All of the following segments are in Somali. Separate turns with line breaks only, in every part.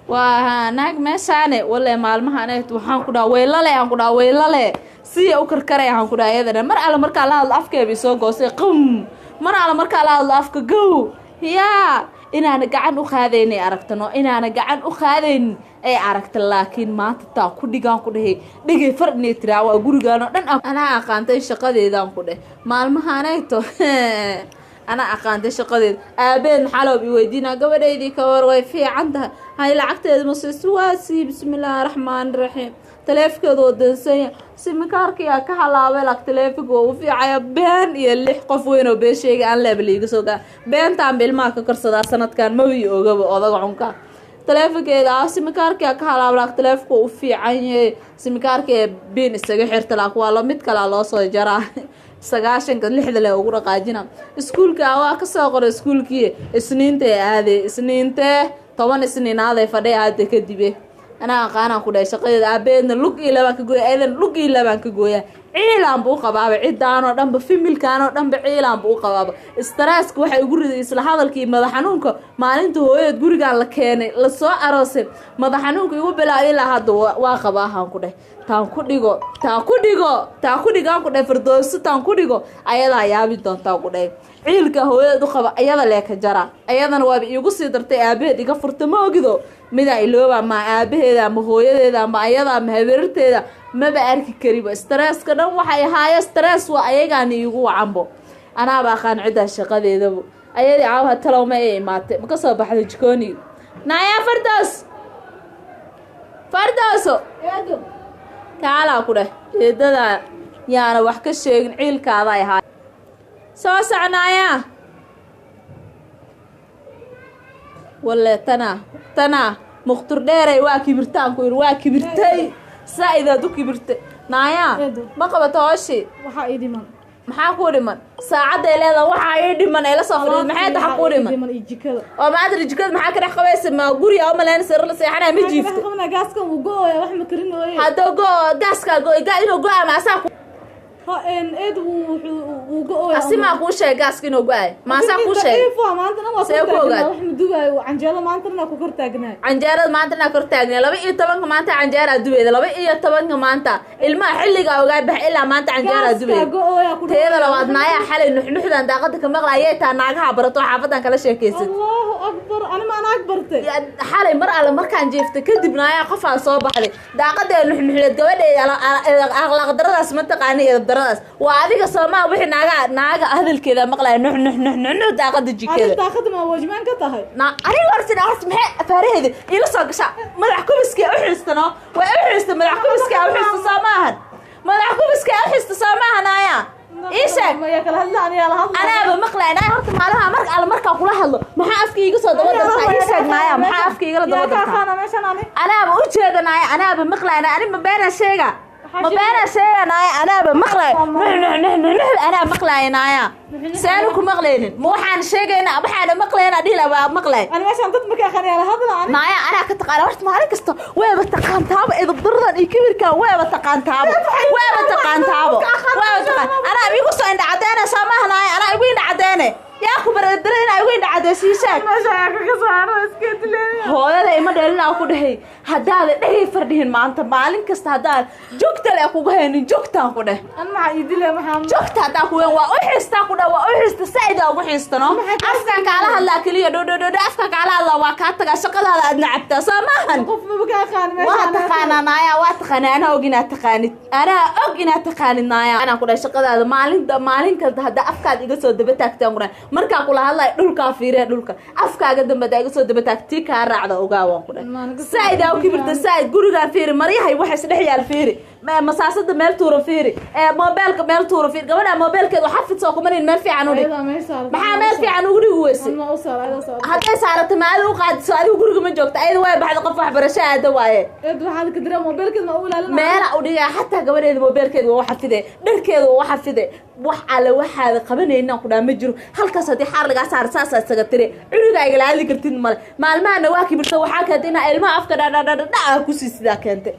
Waa naag meeshaane walle maalmahaneet waxaan ku dhaha weylale, aan ku dhaha weylale siya u karkaray, aan ku dhaha iyadana mar alle markaa la hadlo afkeeba isoo goosay qum, mar alle markaa la hadlo afka gow yaa inaana gacan u qaadaynay aragtano, inaana gacan u qaadaynin ay aragta. Laakiin maanta taa ku dhigaan ku dhahay dhigay far inay tiraa waa gurigaan oo dhan anaa aqaantay shaqadeedaan ku dheh maalmahanayto, anaa aqaantay shaqadeeda. Aabeed maxaa loo i weydiinaa? Gabadhaydii ka war, way fiican tahay, hay lacagteeda masiiso? Waa sii. Bismillaahi raxmaani raxiim. Taleefankeedu oo dansanya, simikaarkiyaa ka halaabay, laak taleefanka waa u fiicaya. Been iyo lix qof weyn oo been sheegay aan leeba liiga soo gaa beentaanba ilmaha ka korsadaa sanadkan mabii ogaba odaga cunka. Taleefankeeda simikaarkiyaa ka halaabay, laak taleefanka waa u fiican yahay, simikaarka ee biin isaga xirta, laak waa la mid kalaa loo soo jaraa 90-ka lixda le ugu dhaqaajina. Iskuulka waa kasoo qoray, iskuulkii isniinta ee aaday, isniintee 10 isniinaaday fadhay aada kadibe. Anaa aqaanaan ku dhahay shaqadeeda. Aabeedna lug iyo labaan ka gooya, ayadan lug iyo labaan ka gooya. Ciilaanba u qabaaba cidaanoo dhanba, fimilkaanoo dhanba ciilaanba u qabaaba. Stresska waxay ugu riday isla hadalkii madax xanuunka maalinta hooyadeed gurigaan la keenay lasoo aroosay, madax xanuunka igu bilaabay ilaa hadda waa qabaahaan ku dheh. Taan ku dhigo, taan ku dhigo, taan ku dhigaan ku dheh Fardooso, taan ku dhigo ayadaa yaabi doontaa ku dheh. Ciilka hooyadeed u qaba ayada leeka jara, ayadana waaba iigu sii dartay. Aabaheed iga furta ma ogido midaa ilooba ma aabaheeda ama hooyadeeda ama ayada ama habeerteeda maba arki kariba. Stresska dhan waxay ahaaye stress waa ayagaana iigu wacanbo. Anaaba aqaan ciddaa shaqadeedaba. Ayadii caawaha talow ma ay imaatay, ma kasoo baxday jikooniga? Naayaa Fardoos, Fardooso, kaalaa ku dheh. Eedada yaana wax ka sheegin, ciilkaada ay ahaay. Soo socnaayaa walle tanaa tanaa mukhtur dheerey waa kibirtaan ku yidhi, waa kibirtay saa-idaad u kibirtay. Naayaa, ma qabato hooshii?
Waxaa ii dhiman.
Maxaa kuu dhiman? Saacadday leedaha waxaa ii dhiman ay la soo fadhiid. Maxay taxa kuu dhiman?
Dhiman iyo jikada.
Oo maadri jikada maxaa ka dhex qabaysa? Ma guriga u malaynaysa la seexanaya ma jiifta?
Qabnaa gaaskan wuu go-oya, wax ma karinooye.
Haddoo go gaaskaa go ga inuu go ama asaa ku
Ha een eed wuu wuxuu wuu go-oya.
Asimaa kuu sheegay gaaska inuu go-ay? Maasaa kuu sheegay?
Daciif waa maanta dhan waa
See
kor
ku
taagnaa
ogaad?
Wax ma dubaayo canjeelo, maanta dhan waa ku kor taagnaa.
Canjeerada maanta inaa kor taagnay, 12-ka maanta canjeeraa dubeeda, 12-ka maanta ilmaha xilligaa ogaa bax ilaa maanta canjeeraa
gaaskaa
dubeeda
go-oya ku
Teeda labaad, naayaa xalay nuxnuxdan daaqada ka maqla ayay taa naagaha barato xaafadan kala sheekaysad.
Allahu akbar, ani ma anaag bartay?
Xalay mar alle markaan jeeftay kadib naayaa qofaa soo baxday daaqadee nuxnuxleed gabadheeda akhlaaq daradaas ma taqaani, edab daradaas waa adiga soomaa wixii naaga naaga hadalkeeda maqlaya nux nux nux nux nux daaqada
adi
jikada.
Daaqada ma wajmaan ka tahay?
Na aniga horta horta maxay afaaraheeda iila soo gashaa? Madax kubiskee u xiistano way u xiista, madax kubiskee u xiista soo maahan, madax kubiskee u xiista soo maahan. Naayaa, ii sheeg.
Maya kala hadla, aniyaa la hadla.
Anaaba maqlay naaya. Horta maalimaha marka alle markaa kula hadlo maxaa afka iiga soo daba dartaa? Ii sheeg naaya, maxaa afka igala daba
yaa ka
dartaa?
aqaana meeshan ani.
Anaaba u jeeda naaya, anaaba maqlay naaya. Ani ma beenaa sheega? Ma beenaa sheega naaya? Anaaba maqlay nux nux nux nux nux, anaa maqlaya naaya. Saanu ku maqlaynin ma waxaan sheegayna, waxaana maqlayna dhihi lahaa waa maqlay.
Ani meeshan dad ma ka aqaan, yaa la hadla ani.
Naaya, anaa ka taqaana. Horta maalin kasta waaba taqaantaaba edabdaradan iyo kibirkan, waaba taqaantaaba, waaba taqaantaaba, waaba taqaan. Anaa igu soo indha cadeena soo maaha naaya? Anaa igu indha cadeene, yaa ku bar edabdarada inaa igu indha cadeysii sheeg.
Meesha ayaa kaga saaro iska dileeya.
Hooyada ima dheelin ku dhahay haddaada dhegay fardhihin maanta, maalin kasta haddaan jogta le kugu haynin jogtaan ku dheh.
An maxaa ii dilay maxaa?
Jogta haddaa ku waa u xiistaa ku dheh, waa u xiista saa'idaa ugu xiistano. Afkaan kaala hadlaa keliya dho dho dho dho, afkaan kaala hadlaa waa kaa tagaa shaqadaada aad nacabtaa soo maahan?
Qof maba ka aqaan
waa
meeshan.
Taqaanaa naaya, waa taqaanaa. Anaa og inaad taqaanid, anaa og inaad taqaanid naaya. Anaa ku dhahay shaqadaada maalinta maalin kasta haddaa afkaad iga soo daba taagtaan ku dhahay markaa kula hadlayo dhulkaa fiiriya dhulka afkaaga dambe haddaa iga soo daba taagtii kaa raacda ogaa waan ku dhahay. Saaid aa u kibirta saaid. Gurigaa fiiri, maryahay waxa isdhex yaal fiiri, masaasada meel tuura fiiri, moobeelka meel tuura fiiri. Gabadha moobeelkeeda xafid soo kumanin meel fiican u dhig.
Ayadaa meesha saartay.
Maxaa meel fiican ugu dhigi weysay?
An ma u saar, ayadaa saar.
Hadday saarato ma adigu qaadiso? Adigu guriga ma joogto, ayada waa baxda, qof waxbarasho aada waaye.
Eed waxaad ka diraa moobeelkeeda ma u ilaalina.
Meela u dhigaa xataa gabadheeda moobeelkeeda waa u xafide, dharkeeda waa u xafide. Wax alle waxaada qabanayna ku dhaha ma jiro. Halkaas haddii xaar lagaa saaro saasaa isaga tiri, cunugaa igala hadli kartid male. Maalmahana waa kibirta, waxaa keentay inaa ilmaha afka dhadhadhadha kusii sidaa keentay.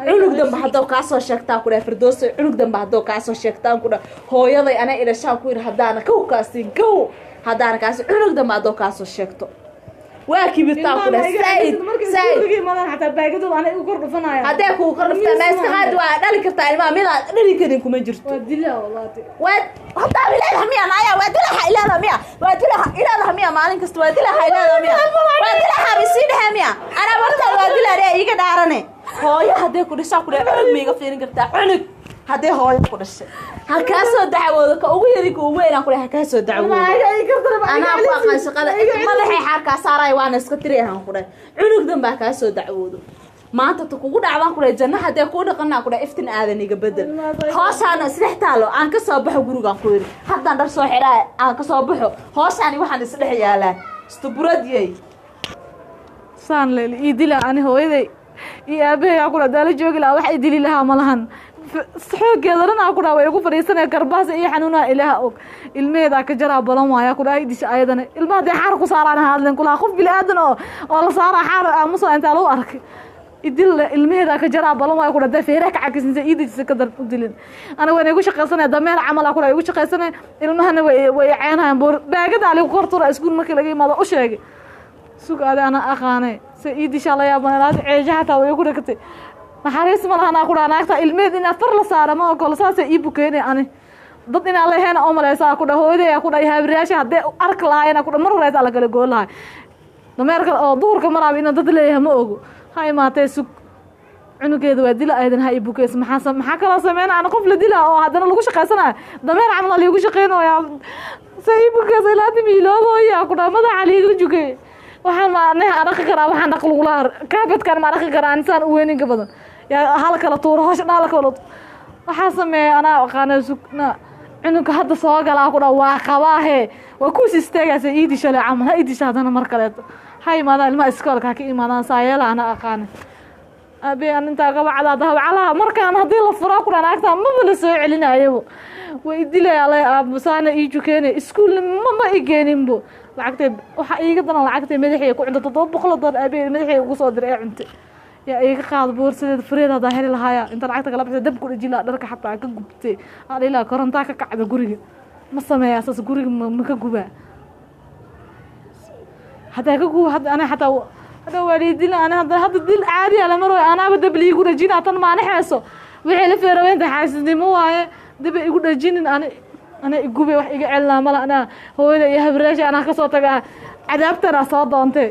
Cunug dambe haddoo kaasoo sheegtaa ku dhaha Firdooso, cunug dambe haddoo kaasoo sheegtaan ku dhaha hooyaday ana idhashaan ku yidhi haddaana kow kaasiin kow haddaana kaasi cunug dambe haddoo kaasoo sheegto. Waa kibirtaa ku dheh saaid saaid.
Xataa baagadooda anay u kor dhufanaya.
Haddee kugu kor dhuftaa ma iska qaadi, waa dhali kartaa ilmaha, midaad dhali karin kuma jirto.
Waa dilaa wallahi.
Waa haddaa ilaadaha miya naaya, waa dilaha ilaadaha miya, waa dilaha ilaadaha miya, maalin kasta waa dilaha ilaadaha miya, waa dilaha bisii dhehe miya, anaa hortaada waa dilaa dheh iiga dhaarane. Hooyo haddee ku dhashaa ku dheh cunug ma iga fiirin kartaa? Cunug haddee hooyo ku dhashay ha kaa soo dacwoodo, ka ugu yari ka ugu weynaan ku dheh ha kaa soo dacwoodo. Anaa ku aqaan shaqada, madaxay xaarkaa saaraya waana iska tiri ahaan ku dheh cunug danbaa kaa soo dacwoodo. Maanta ta kugu dhacdaan ku dheh janno haddee kuu dhaqanaa ku dheh iftin aadan iga bedel. Hooshaana isdhex taalo aan ka soo baxo gurigaan ku yiri, haddaan dhar soo xidhaa aan ka soo baxo, hooshaani waxaan isdhex yaalaan istuburadiyey.
Saan leel ii dila ani hooyaday iyo aabahay aa ku dhaa daala joogi lahaa, wax i dili lahaa ma lahan. Xooggeeda dhan aa ku dhaa way igu fadhiisanaya, karbaas iyo xanuunaa ilaaha og, ilmaheedaa ka jaraa balan waaya ku dhaa disha ayadana. Ilmaha dee xaar ku saaraan hadlen kulaha, qof bili aadan oo la saaraa xaar aamusa intaa lagu arkay idil ilmaheedaa ka jaraa balan waaya ku dhaa dee feeraha ka cakisinsa ii dejisa ka dar u dilin. Aniga waan igu shaqaysanaya dameer camal aa ku dhaa igu shaqaysanaya, ilmahana way ceenayaan, boor baagadaa ligu kortura iskuul markii laga imaado u sheegay sug ade ana aqaanay se ii dishaa la yaaban laata ceeja xataa way igu dhagtay. Naxariis ma lahan aa ku dhaha naagta, ilmeed in afar la saara ma ogolo, saasay ii bukeynay ani dad inaan lahayn oo maleysa ku dhaha hooyaday aa ku dhahay haabirayaasha haddee arki lahaayeen aa ku dhaha mar horeysa la kala goon lahay. Dameerka oo duhurka maraaba inaan dad leeyahay ma ogo, ha imaatee sug cunugeeda waa dila aydan ha ii bukeysa. Maxaa maxaa kaloo sameyna ana qof la dilaa oo haddana lagu shaqaysanayo dameer camal liigu shaqeynayaa se ii bukeysa ilaa hadda miiloobooya ku dhaha madaxa liigala jugay. Waxaan ma aniga dhaqi karaa, waxaan dhaq lagula kaabadkaan ma dhaqi karaa insaan u weyninka badan yaa hala kala tuuro hosha dhan hala kala waxaa sameeya anaa aqaana sugna. Cunuga hadda soo galaa ku dhaa waa qabaahe waa kuus istaagaysa ii dishale camal ha ii disha haddana mar kaleeto ha imaadaan ilmaha iskoolka ha ka imaadaan saayeela anaa aqaana abe an intaa gabacdaa dahabcalaha markaan haddii la furaa ku dhaa naagtaa maba la soo celinayabo way idilaya le aabusaana ii jukeene iskuulna ma i geeninbo. Lacagtay waxaa iiga daran lacagtay madaxay ku cunta 700 dollar aabe madaxay ugu soo diray ee cuntay yaa iiga qaad boorsadeed fureed haddaa heli lahaaya inta lacagta kala baxsay dab ku dhaji lahaa dharka xataa ka gubtay aan dhihi lahaa korontaa ka kacda guriga ma sameeyaa saas guriga ma ka gubaa hadaa ka guba hadda ana xataa hadda waa liidila ana hadda hadda dil caadi ah lama rabo anaaba dab liigu dhajina tan maanaxeeso wixii la feeraweynta xaasidnimo waaye daba igu dhajinin ani ana igube wax iga celinaa mala anaa hooyada iyo habraasha anaa kasoo taga cadaabtana soo doontay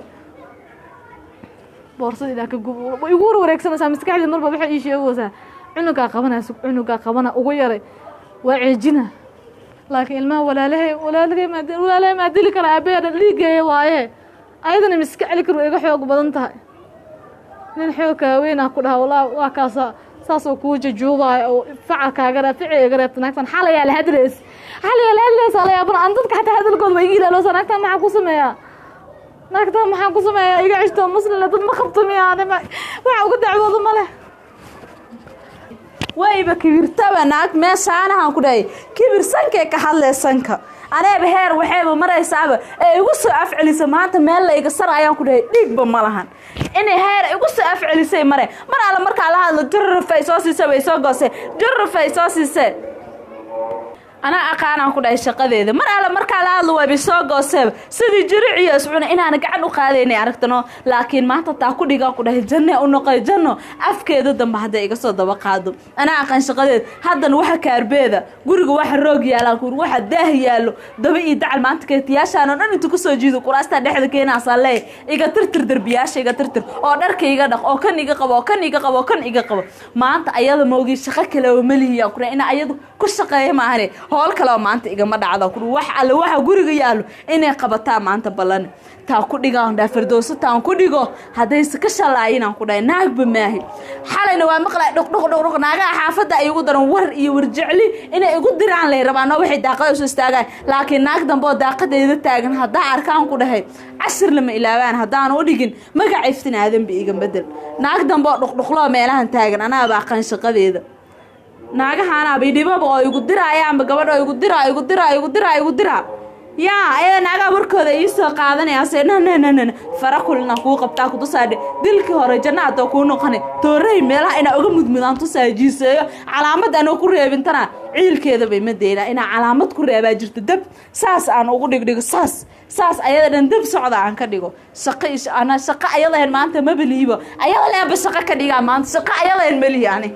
boorsada ilaa ka gub way igu warwareegsanaysaa maskaxdii marba waxay ii sheegaysaa cunugaa qabanaya sug cunugaa qabana ugu yaray waa ceejina laakiin ilmaha walaalahay walaalahay maa walaalahay maa dili kara aabayaa dhan dhiigeeya waaye ayadana miska celi kar way iga xoog badan tahay nin xoog kaaweynaa ku dhaha walaa waa kaasa saasoo kuu jajuubaayo oo faca kaaga reeb fici iga reebta naagtan xalayaa la hadlays xalayaa la hadlays ala yaabana aan dadka xataa hadalkooda waa iga ilaaloosa naagtan maxaa ku sameeyaa naagtan maxaan ku sameeyaa iga cishto muslim dad ma qabto miyaa waxa uga dacwoodo ma leh.
Wayba kibirtaba naag meeshaanahan ku dhahay kibir sankee ka hadlee sanka aneeba heer waxayba maraysaaba ee igu soo afcelisa maanta meel la iga sar ayaan ku dhahay dhiigba ma lahan inay heer igu soo afcelisay mare mar alla markaa la hadlo jurrufay soo siisay way soo goosay jurrufay soo siisay anaa aqaanaan ku dhahay shaqadeeda mar alla markaa la hadlo waaba soo gooseeba sidii jiriciyo iscuna inaana gacan u qaadaynay aragtano. Laakiin maanta taa ku dhigaan ku dhahay janne u noqoy janno afkeeda dambe hadday iga soo daba qaado anaa aqaan shaqadeeda. Haddana waxa kaarbeeda guriga waxa roog yaalaan kuuri waxa daah yaallo daba iyo dacal maanta keetiyaashaan oo dhan intu kusoo jiido kuraastaa dhexda keenaasaa leey iga tirtir derbiyaasha iga tirtir oo dharka iga dhaq oo kan iga qabo oo kan iga qabo oo kan iga qabo maanta ayada moogii shaqo kale oo malihiyaan ku dhahay ina ayadu ku shaqeeya maahane howl kale oo maanta igama dhacdo ku wax alle waxa guriga yaallo inay qabataa maanta ballan taa ku dhigaan dhaa fardooso taan ku dhigo haddayse ka shalaayinaan ku dhahay naagba maahi. Xalayna waa maqlay dhuq dhuq dhuq dhuq naagaha xaafadda ay igu daran war iyo warjecli inay igu diraan lay rabaan oo waxay daaqada isu istaagaan laakiin naag dambe oo daaqadeeda taagan haddaa arkaan ku dhahay cashir lama ilaabaan haddaan u dhigin magaca iftin aadanba iga bedel naag dambe oo dhuqdhuqloo meelahan taagan anaaba aqaan shaqadeeda naagahaanaaba idhibaba oo igu diraayaanba gabadha oo igu diraa igu diraa igu diraa igu diraa. Yaa ayada naagaa warkooda ii soo qaadanaya nananana fara kulina kuu qabtaa kutusaadhe. Dilkii hore janna adoo kuu noqonay, toorey meelaha inaa uga mudmudaan tusaa, jiiseeyo calaamad anoo ku reebintana ciilkeeda bay ma deynaa. Inaa calaamad ku reebaa jirto, dab saas aan ugu dhigdhigo, saas saas ayada dhan dab socda aan ka dhigo. Shaqo ana shaqo ayadahen maanta mabaliibo, ayada leeba shaqo ka dhigaa maanta, shaqo ayadahen malihi ani.